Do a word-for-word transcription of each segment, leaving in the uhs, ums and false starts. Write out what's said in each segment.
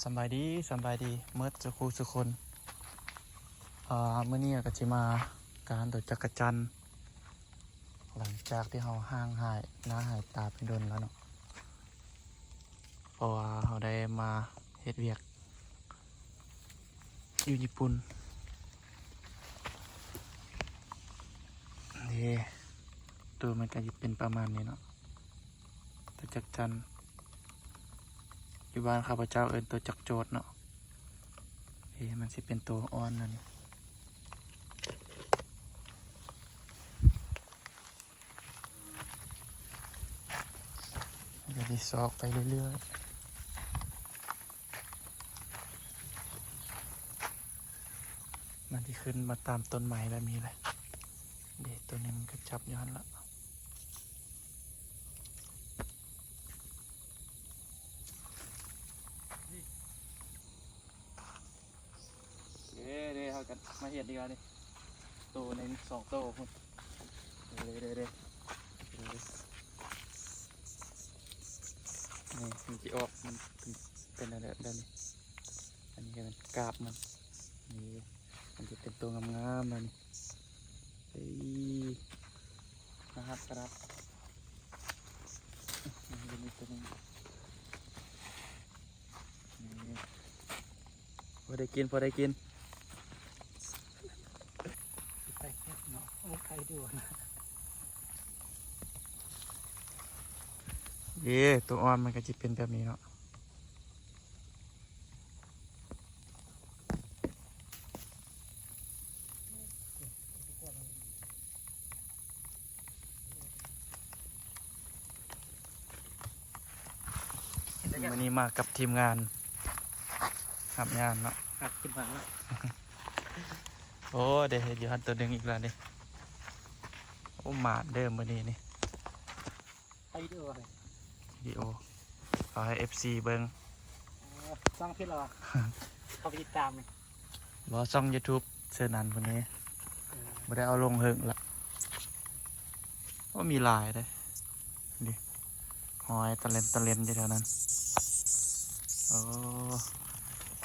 สำบายดี สำบายดีเมิดสุขูสุคน อ่า มื้อนี้ก็สิมาการตัวจักจั่น หลังจากที่เราห่างหายหน้าหายตาไปโดนแล้วเนาะ เพราะว่าเราได้มาเฮ็ดเวียก อยู่ญี่ปุ่น นี่ ตัวมันก็จะเป็นประมาณนี้เนาะ ตัวจักจั่น อยู่บ้านข้าพเจ้าเอิ้นตัวจักโจดเนาะ เอ๊ะ มันสิเป็นตัวอ่อนนั่น เดี๋ยวนี้ซอกไปเรื่อยๆ มันที่ขึ้นมาตามต้นไม้แบบนี้เลย เดี๋ยวตัวนี้มันก็จับย้อนละ เด้เด้เขากันมาเห็นดีกว่านี่ โตหนึ่งสองโตพุ้น เด้เด้เด้ นี่มันจะออก มันเป็นเป็นอะไรแบบนี้ อันนี้ก็เป็นกาบมัน นี่ มันจะเป็นตัวงามๆมานี่ เฮ้ย นะครับครับ มันจะมีตัวหนึง นี่ พอได้กิน พอได้กิน ไปเก็บเนาะ โอ้ ใครดูนะ เอ๊ะ ตัวอ่อนมันก็จะเป็นแบบนี้เนาะ มื้อนี้มากับทีมงาน รับงานเนาะ ครับ ขึ้นมาแล้ว โอ้ ได้เห็นอยู่หั่นตัวหนึ่งอีกแล้วนี่ โอ้ หมานเด้อมื้อนี้นี่ ไปวิดีโอเลย วิดีโอ เอาให้ เอฟซี เบิ่ง อ๋อ ช่องพี่เหรอ เขาไปติดตามเลย บ่ ช่อง YouTube เสิร์ชอันพวกนี้ เออ บ่ได้เอาลงเฮิงละ โอ้ มีหลายเด้ ดิ หอยตะเลนตะเลนอยู่แถวนั้น โอ้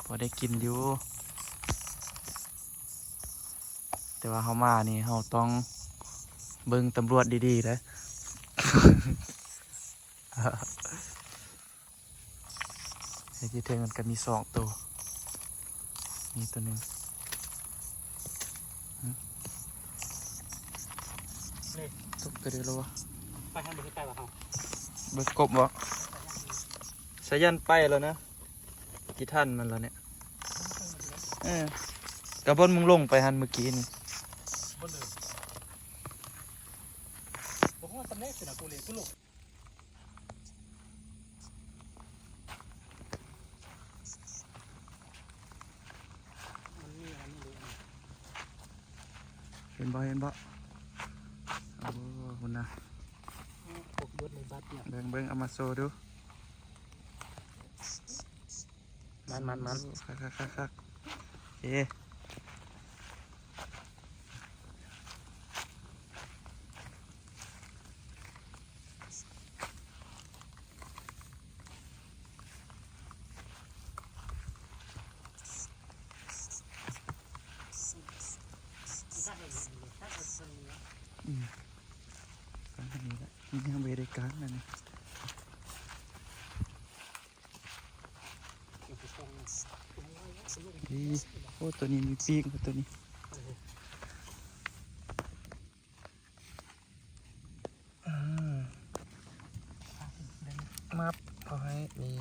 พอได้กินอยู่ แต่ว่าเฮามานี่เฮาต้องเบิ่งตำรวจดีๆเด้อ ไอ้ที่เทิงมันก็มีสองตัว มีตัวหนึ่ง หึ นี่ ตกตัวเดียวแล้ววะ ไปทางเดินไปวะเขา เบิ่งกบบ่ สายันไปแล้วนะ กี่ท่านมันแล้วเนี่ย เออ กะบ่อนมึงลงไปหั่นเมื่อกี้นี่ บ่เลย บ่ฮอดตำแหน่งสินะ กูเลยกูลง มันมีอะไรไม่รู้นะ เห็นบ่ เห็นบ่ โอ้ คุณนะ ปกยศในบัตรเนี่ย เบิ่ง เบิ่ง เอามาโชว์ดู มัน มัน มัน โอ้ คัก คัก คัก คัก เอ๊ะ อืม ก็อันนี้แหละ มันยังบ่ได้กางนะนี่ ดี โอ้ ตัวนี้มีปีก ตัวนี้ อ่า มับ เอาให้ นี่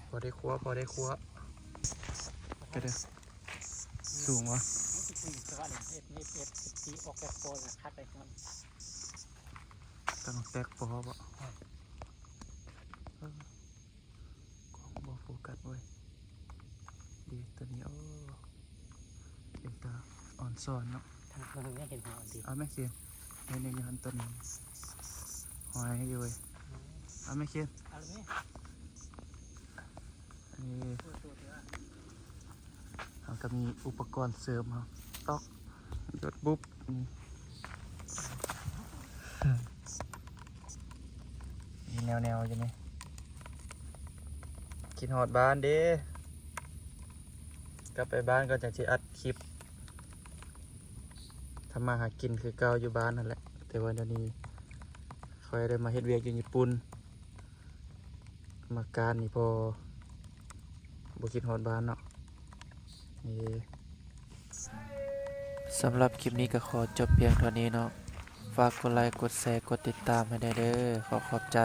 พอได้ครัว พอได้ครัว ก็ได้ สูงวะ มันสิถือแต่ว่าเนี่ย เอฟ เอฟ เอฟ ที่ออกแบบโปรนะ คัดไปก่อน ต้องแตกปอบ่ เออ กล้องบ่โฟกัสเว้ย ดี ตัวนี้ โอ้ เป็นตาอ่อนซ้อนเนาะ ทางคนไม่เห็นหัวดี เอาแม่เขียน นี่ นี่ นี่ หันตัวนี้ หอยอยู่เว้ย เอาแม่เขียน เอาเลย นี่ เราก็มีอุปกรณ์เสริมครับ ต๊อก ยดบุบ นี่ นี่ แนวๆอยู่นี่ คิดฮอดบ้านเด้ กลับไปบ้านก็จั่งสิอัดคลิปทำมาหากินคือเก่าอยู่บ้านนั่นแหละ แต่ว่าเดี๋ยวนี้ข้อยได้มาเฮ็ดเวียกอยู่ญี่ปุ่น มาการนี่พอบ่คิดฮอดบ้านเนาะ เอ้ สำหรับคลิปนี้ก็ขอจบเพียงเท่านี้เนาะ ฝากกดไลค์ กดแชร์ กดติดตามให้แด่เด้อ ขอขอบใจ